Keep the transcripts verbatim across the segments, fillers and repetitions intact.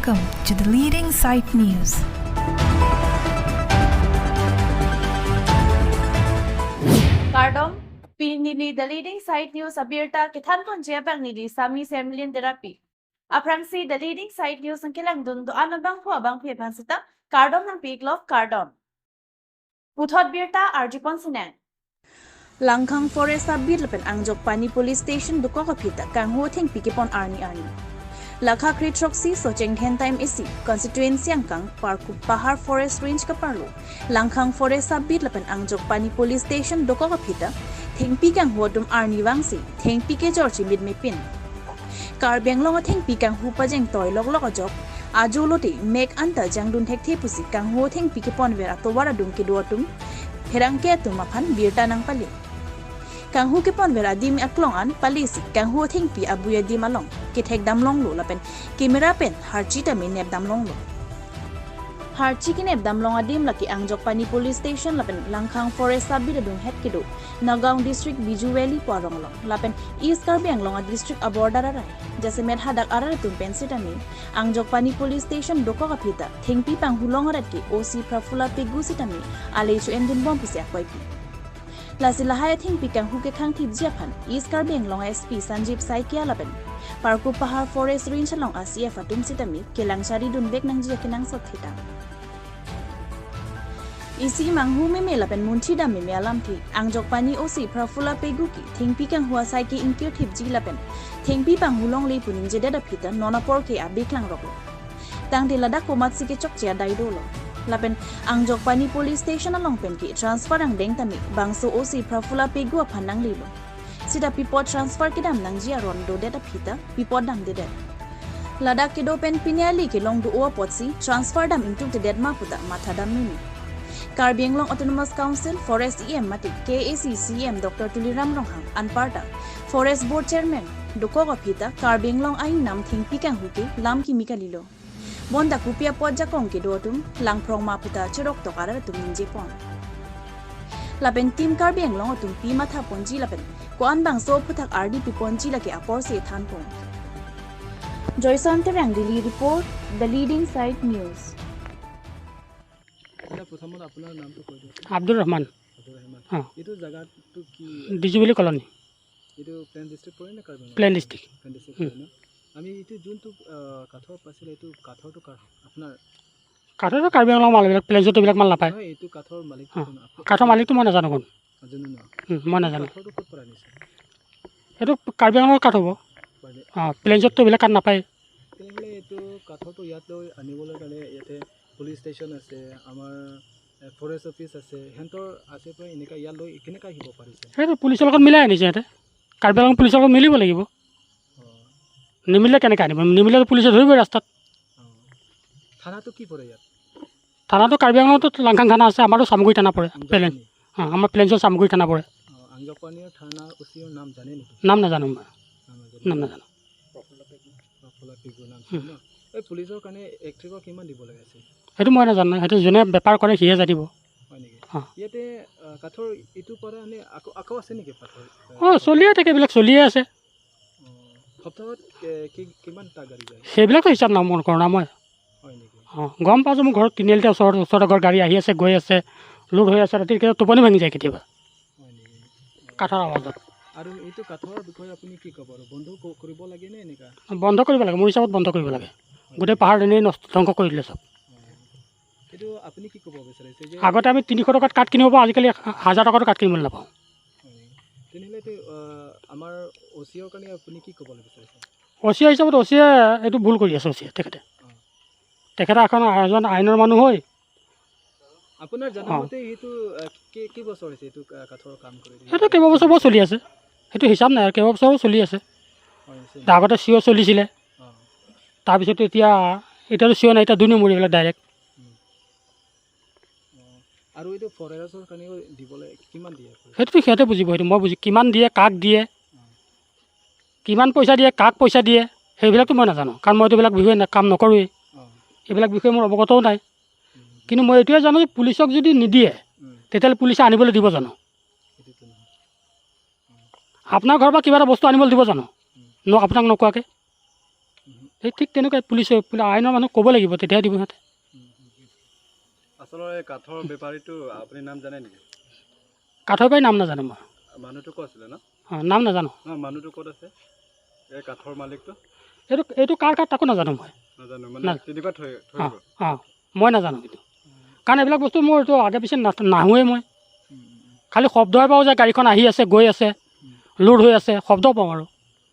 Welcome to the Leading Side News. Kardom, pini neli The Leading Side News abirta kethanponji abang neli Sami Semlin Terapi. Aphrangsi The Leading Side News nangkelangdun do-an abangphu abangphi aphan sita kardom nangpi-iklo, kardom. Puthot birta arjupon sinang. Langkhang Forest Sub-Beat lapen Angjokpani Police Station dokok aphi ta kanghu thengpi kepon arni arni. Lakha kre throksi Socheng Dhentime A C constituency angkang Parkup Pahar Forest Range kaparlo Langkhang Forest Sub-Beat lapen Angjokpani Police Station dokok aphi ta thengpi kanghu atum arni vangsi thengpi kejor chimit mepin. Karbi Anglong athengpi kanghu pajeng toilok lok ajok ajo lote mek anta jangdun thekthe pusi kanghu thengpi keponver atovar adung kedo atum pherangke atum aphan birta nangpale. Kanghu keponver adim aklong an palesi kanghu thengpi abui adim along kethekdam longlo lapen camera pen harchi tame nepdam longlo. Harchi kenepdam long adim lake Angjokpani Police Station lapen Langkhang Forest Sub-Beat adung het kedo Nagaon District Biju Valley pu arong along lapen East Karbi Anglong a-district a-border arai. Jasemet hadak arat atum pen sitame Angjokpani Police Station dokok aphi ta thengpi panghu long arat ke O C Prafulla Pegu sitame ale chu endun bom pusi akoipi. Lasi lahai athengpi kanghu kekhang thipji aphan East Karbi Anglong S P Sanjeev Saikia lapen Parkup Pahar Forest Range along a-C F atum sitame kelang chari dunvek nangji akenangsot thitang. Isi manghu meme lapen munthi dam meme alamthe Angjokpani O C Prafulla Pegu ke thengpi kanghu asai ke ingkir thipji lapen thengpi panghu longle pu ningjedet aphi ta non apor ke abeklang roklo. Tangte ladak komatsi kechokche adai dolo. Lapen Angjokpani Police Station along pen ke transfer angdeng tame bangso O C Prafulla Pegu aphan nanglelo. Sita pi apot transfer kedam nangji aron dodet aphi ta pi apot damdedet. Ladak kedo pen pini ali kelong do-o apotsi transfer dam ingtungtedet ma pu ta matha dam meme. Karbi Anglong Autonomous Council Forest E M mate K A A C C E M Doctor Tuliram Ronghang anparta Forest Board Chairman dokok aphi ta Karbi Anglong a-ingnam thengpi kanghu ke lam kimi kalilo. Bonta kopi apot jakong kedo atum langphrong ma pu ta cheroktok arat atum ningjepon. Lapen Team Karbi Anglong atum pi mathaponji lapen ko-an bangso aphuthak ardi piponji lake apor si thanpon. Joyson Terang, Delhi Report, The Leading Side News. দাদা, প্ৰথমত আপোনাৰ নামটো কৈ দিয়ক। আব্দুৰ ৰহমান। আব্দুৰ ৰহমান। অ। এইটো জেগাটো কি? Dijubeli colony. এইটো প্লেন ডিষ্ট্ৰিক্ট পৰে নে Karbi Anglong? Plain district. Plain district হুম। পৰে ন? আমি এইটো যোনটো, আহ, কাঠৰ পাইছিলে, এইটো কাঠৰটো কাৰ? আপোনাৰ? কাঠৰটো কাৰ্বি আংলং মাল, এইবিলাক প্লেইনছত এইবিলাক মাল নাপায়। নহয়, এইটো কাঠৰ মালিকটো অ। কোন? আপুনি কাঠৰ মালিকটো মই নাজানো কোন। নাজানো ন? হুম, মই নাজানো। কাঠৰটো ক'ত পৰা আনিছে? এইটো কাৰ্বি আংলঙৰ কাঠ হ'ব। হয়। অ, প্লেইনছততো এইবিলাক কাঠ নাপায়। তেনেহ'লে এইটো কাঠৰটো ইয়াত লৈ আনিবলৈ কাৰণে ইয়াতে পুলিচ ষ্টেচন আছে, আমাৰ, এ, ফৰেষ্ট অফিচ আছে, সিহঁতৰ আছে পৰা এনেকা ইয়াত লৈ কেনেকা আহিব পাৰিছে? সেইটো পুলিচৰ লগত মিলাই আনিছে সিহঁতে। কাৰ্বি আংলং পুলিচৰ লগত মিলিব লাগিব। অ। নিমিলিলে কেনেকে আনিব? নিমিলেতো পুলিচে ধৰিবই ৰাস্তাত। অ। থানাটো কি পৰে ইয়াত? থানাটো কাৰ্বি আংলঙতো লাংখাং থানা আছে, আমাৰতো চামগুৰি থানা পৰে, আংজা প্লেন। পানী। অ, আমাৰ প্লেইনছৰ চামগুৰি থানা পৰে। অ, আংজা পানীৰ থানা অ' চিৰ নাম জানে নেকি? নাম নাজানো মই। নাম নাজানে। নাম নাজানো। প্ৰফুল্ল পেগু নাম হুম। ন? এই পুলিচৰ কাৰণে এক ট্ৰিপৰ কিমান দিব লাগে আছে? সেইটো মই নাজানো, সেইটো যোনে বেপাৰ কৰে সিহে জানিব। হয় নেকি? অ। ইয়াতে, আ, কাঠৰ ইটো পৰা নে আকৌ, আকৌ আছে নেকি পাথৰ? অ, চলিয়ে থাকে, এইবিলাক চলিয়ে আছে। অ, সপ্তাহত, এ, কি, কিমানটা গাড়ী যায়? সেইবিলাকতো হিচাপ নাম মন কৰা নাই মই। হয় নেকি? অ, গম পাওঁ যে মোৰ ঘৰত তিনিআলিতে ওচৰত, ওচৰত আগৰ গাড়ী আহি আছে, গৈ আছে, লোড হৈ আছে, ৰাতি কেতিয়াবা টোপনি ভাঙি যায় কেতিয়াবা। হয় নেকি? কাঠৰ আৱাজত। আৰু এইটো কাঠৰ বিষয়ে আপুনি কি ক'ব আৰু? বন্ধ ক-, কৰিব লাগে নে এনেকা? বন্ধ কৰিব লাগে, মোৰ হিচাপত বন্ধ কৰিব লাগে। হয়। গোটেই পাহাৰ এনেই নষ্ট, ধ্বংস কৰি দিলে চব। অ। এইটো আপুনি কি ক'ব বিচাৰিছে যে আগতে আমি তিনিশ টকাত কাঠ কিনিব পাৰোঁ, আজিকালি হাজাৰ টকাতো কাঠ কিনিবলৈ নাপাওঁ। হয় নেকি? তেনেহ'লে এইটো, আহ, আমাৰ অ' চিৰ কাৰণে আপুনি কি ক'বলৈ বিচাৰিছে? অ' চি হিচাপত অ' চিয়ে এইটো ভুল কৰি আছে, অ' চিয়ে তেখেতে। অ। তেখেতে এখন, এজন আইনৰ মানুহ হৈ আপোনাৰ অ। জনামতে সেইটো, আহ, কি, কি বছৰ হৈছে এইটো কা-, কাঠৰ কাম কৰি? সেইটো কেইবাবছৰ পৰা চলি আছে, সেইটো হিচাপ নাই আৰু, কেইবাবছৰো চলি আছে। হয়, হৈছে। আগতে চি অ' চলিছিলে, অ। তাৰপিছত এতিয়া, এতিয়াতো চি অ' নাই, এতিয়া দুই নম্বৰ এইবিলাক ডাইৰেক্ট। উম। অ, আৰু এইটো ফৰেষ্টৰ কাৰণেও দিবলৈ কিমান দিয়ে আপুনি? সেইটোতো সিহঁতে বুজিব, সেইটো মই বুজি, কিমান দিয়ে, কাক দিয়ে, অ। কিমান পইচা দিয়ে, কাক পইচা দিয়ে, সেইবিলাকতো মই নাজানো, কাৰণ মইতো এইবিলাক বিষয়ে না-, কাম নকৰোৱেই। অ। এইবিলাক বিষয়ে মোৰ অৱগতও নাই। উম। কিন্তু মই এইটোৱে জানো যে পুলিচক যদি নিদিয়ে, উম। তেতিয়াহ'লে পুলিচে আনিবলৈ দিব জানো? সেইটোতো নহয়। অ। আপোনাৰ ঘৰৰ পৰা কিবা এটা বস্তু আনিবলৈ দিব জানো? উম। ন-, আপোনাক নোকোৱাকে? উম। সেই ঠিক তেনেকুৱাই পুলিচে, পুলি-, আইনৰ মানুহ ক'ব লাগিব, তেতিয়াহে দিব সিহঁতে। আচলতে এই কাঠৰ বেপাৰীটো আপুনি নাম জানে নেকি? কাঠৰ বেপাৰী নাম নাজানো মই। মানুহটো ক'ত আছিলে ন? অ, নাম নাজানো। নহয়, মানুহটো ক'ত আছে? এই কাঠৰ মালিকটো? এইটো, এইটো কাৰ কাৰ তাকো নাজানো মই। নাজানো, মানে না। তেনেকুৱা থৈ, থৈ অ, গ'ল। অ, মই নাজানো কিন্তু। কাৰণ এইবিলাক বস্তু মোৰ এইটো আগে পিছে না-, নাহোৱেই মই। উম, উম, উম। খালি শব্দহে পাওঁ যে গাড়ীখন আহি আছে, গৈ আছে, উম। লোড হৈ আছে, শব্দ পাওঁ আৰু।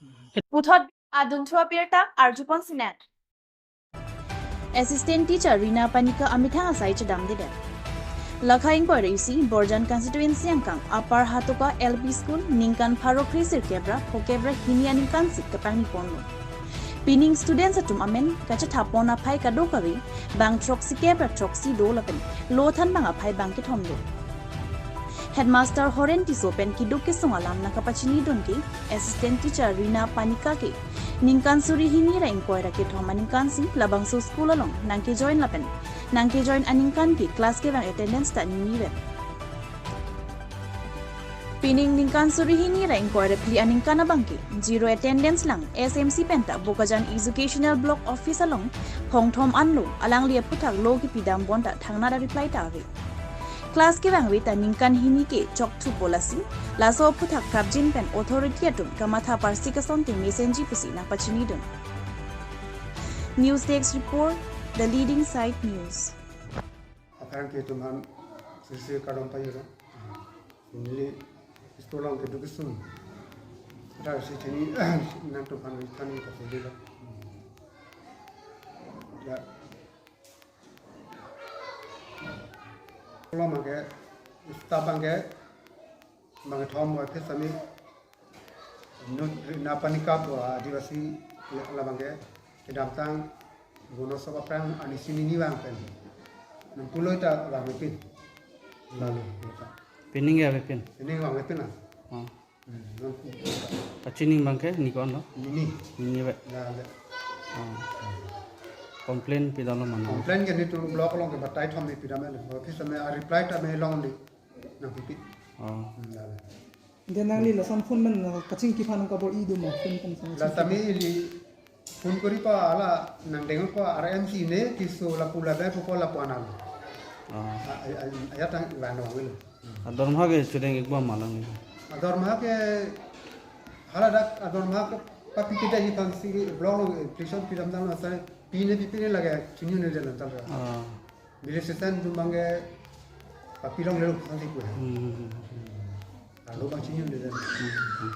উম। Puthot adun thua birta Arjupon Sinet. Assistant Teacher Rina Panika amethang asai chedamdedet. Lakha ingkoi ra isi Borjan constituency angkang Upper Hatoka L P School ningkan pharo kre sirkep ra phokep ra hini aningkansi kapangni ponlo. Pining students atum amen kachethapon aphai kadokave bang throksi kep ra throksi do lapen lo thanbang aphai bang kethom do. Headmaster Horen Tisso pen keduk kesung alam nangkapachinidun ke Assistant Teacher Rina Panika ke ningkan suri hini ra ingkoi ra kethom aningkansi labangso school along nangkejoin lapen nangkejoin aningkan ke class kevang attendance ta nini vet. Pining ningkan suri hini ra ingkoi ra phli aningkan abang ke zero attendance lang S M C pen ta Bokajan Educational Block Office along phongthom anlo alangli aphuthak lo kepidam bon ta thangnat a-reply ta ave. Class kevang ave ta ningkan hini ke chokthupo lasi, laso aphuthak prapjin pen authority atum kamatha parsi kasonte mesenji pusi nangpachinidun. News Desk Report, The Leading Side News. Aphrang ke tum han sisi kadom payo. Neli school along keduk kesung. Ada si chini nangtum han ri thani ka sini lo. Ya. Lo mangke, staff bangke, bangkethom office ami, nun, Rina Panika pu Adivasi, la bangke, kedamtang, Gunosova aphrang, ani sini ni bang pen. Nang puloi ta bang pin. Lalu, ya ta. Pining ya pin. Pining bang pin lah. Oh. Hmm, nang pin. Kachining bangke, ni kon lo? Nini. Nini be. Ya, ya. Oh. Complain pidamlo mane? Complain ke netum block along ke batai thom ni pidam lo. Office me a-reply ta me longle. Nangpipi. Oh. Hmm, ya, ya. Dia nangli lason phone pen, uh, kachingki aphan kabor-i do mo phone pen sang. La tame ili phone kori pa hala nangdeng pa R M C ne kiso lapu labe pu ko lapu anal. Ah. A, a, a, aya tang lano wil. Adorma ke chudeng ikba malang ni. Adorma ke hala dak adorma ke papi kita ji tang si block lo prison pidam dang lo sai pine pipine lage chunyu ne jalan tal. Ah. Bilis setan tu bangke papilong lelo pusan si kue. Hmm. Lalu bang chini udah dan. Hmm.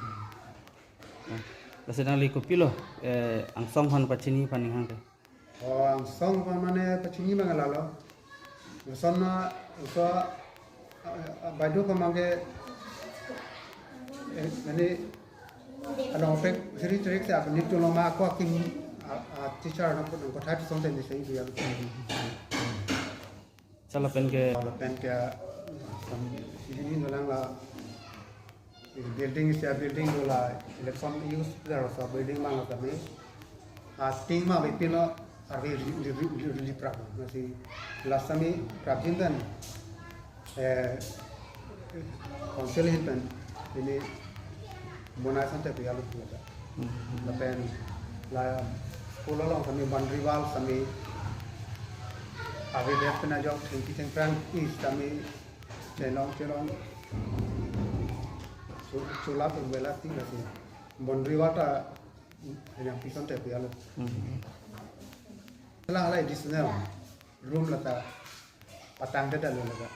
Nah, lasi nangli kopilo, eh, angsong aphan pachini aphan ning hang ke? Oh, angsong aphan mane pachini bang lalo. Lason na, uso, eh, baidu aphan bangke, eh, mane, along pek siri trik se apa nitu loma aku akim, a, a, teacher nang, nangkothai tu sonte ni sei dia. Sala pen ke. Sala pen ke, um, ini dolang la, building isi a building dola, election use jar sa building mang la kami. A ting ma be pino, arve li, li, li, li, li prap, masi last time prap jin dan, eh, council hin pen, ini bonai sante pe alu tu ta. Hmm. Lapen la school along kami boundary wall kami ave det pen ajok thengpi thengphrang is kami chelong chelong chu-, chulap bela ti lasi boundary wall ta yang pison te pe alu. Hmm. La hala additional room lata patang dada lo laga.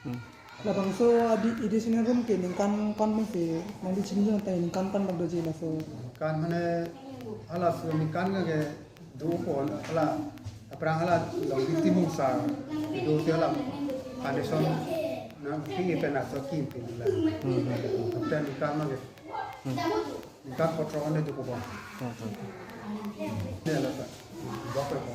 Hmm. Labangso adi additional room ke ningkan kon mesi nangli chini jong ta ningkan kon bak doji laso. Kan mane hala so ningkan ke do pon hala aphrang hala long di timung sa do te hala foundation nangpi pen aso kim pin la. Hmm. Aphrang ningkan mane. Hmm. Ningkan kotro ane dukuba. Hmm, hmm. Ne la ta. Dok ko.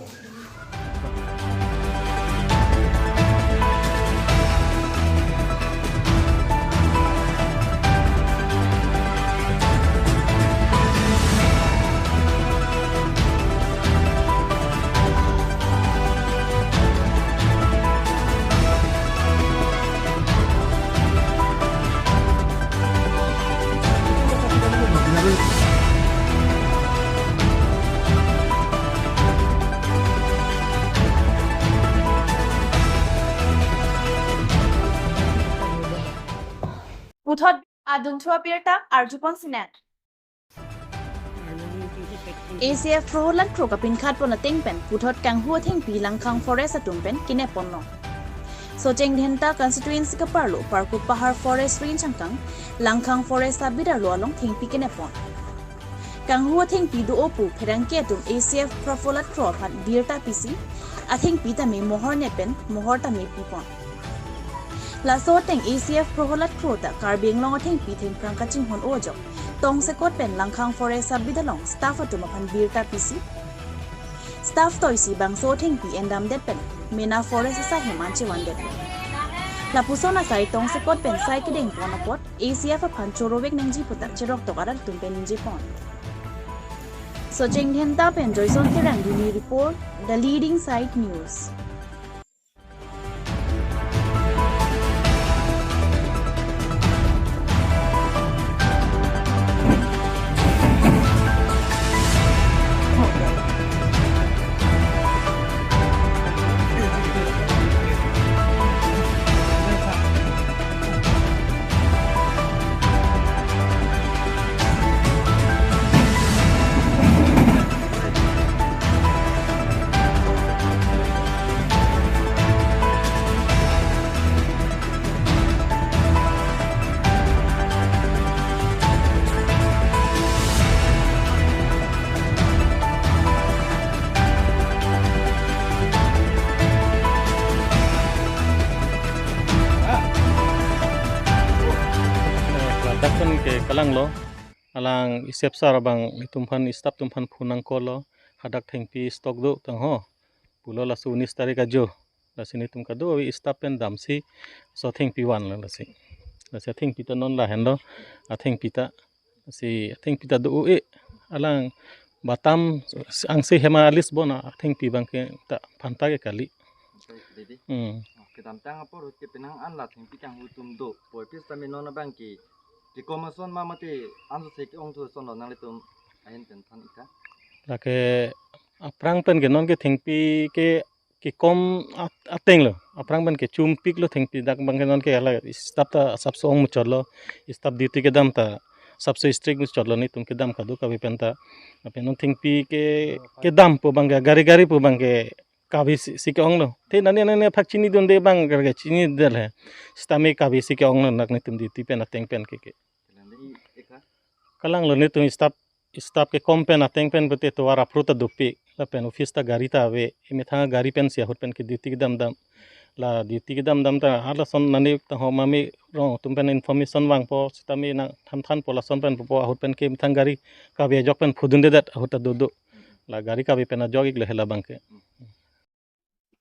Puthot adun thu abirta arjupon sinang. A C F Prohalad Kro kapinkhat pon ateng pen puthot kanghu athengpi Langkhang Forest atum pen kenep ponlo. Socheng Dhenta constituency kaparlo Parkup Pahar Forest Range angkang Langkhang Forest abidar lo along thengpi kenep pon. Kanghu athengpi do-o pu pherangke atum A C F Prohalad Kro aphan birta pisi, athengpi tame mohor nep pen mohor tame pipon. Laso ateng A C F Prohalad Kro ta Karbi Anglong athengpi thengphrang kachinghon-o ajok tongsekot pen Langkhang Forest abidar along staff atum aphan birta pisi, staff toisi bangso athengpi endamdet pen mena forest asai hem an chevandet. Lapuson asai tongsekot pen sai kedeng pon apot A C F aphan chorovek nangji puta cheroktok arat atum pen ningje pon. Socheng Dhenta pen Joyson Terang Dini report, The Leading Side News. Ladak pen ke kalanglo, alang isep sar abang itum aphan, staff atum aphan phone nangkolo, hadak thengpi stock do tangho pulo, laso unis tarik ajo. Lasi netum kado-kave staff pen damsi laso athengpi vanlo lasi. Lasi athengpi ta non lahenlo, athengpi ta, lasi athengpi ta do-o-e, alang batam angse hem a-list bon athengpi abangke ta phanta ke kali. Didi. Hmm. Kedamtang apor ahut ke penang an la thengpi kanghu atum do. Puvoiphit sitame non abangke kekom ason ma mate anso se ke-ong thu ason lo, nanglitum ahin pen than ik tha. Lake aphrang pen ke non ke thengpi ke kekom at-, ateng lo. Aphrang pen ke chumpik lo thengpi, dak abangke non ke hala staff ta asapso ong muchotlo. Staff duty kedam ta asapso strict muchotlo, netum kedam kado-kave pen ta. Lapen non thengpi ke kedam pu abangke gari gari pu abangke kave si, si ke-onglo. Te nani nani aphak chinidunde abang ke chinidel he. Sitame kave si ke-onglo, dak netum duty pen ateng pen ke ke. Kalanglo, netum staff, staff kekom pen ateng pen pute tovar aphru ta dopik. Lapen office ta gari ta ave. Emethang gari pensi ahut pen ke duty kedam dam. La duty kedam dam ta halason nani tangho mami rong atum pen information vangpo, sitame nangthan thanpo, lason pen pupo, ahut pen ke emethang gari kave ajok pen phudundedet ahut ta dodo. La gari kave pen ajok iklo hela abangke.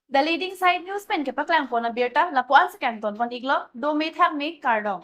The Leading Side News pen kepaklang pon abirta lapu-an si kangton pon iklo, dome thakme, kardom.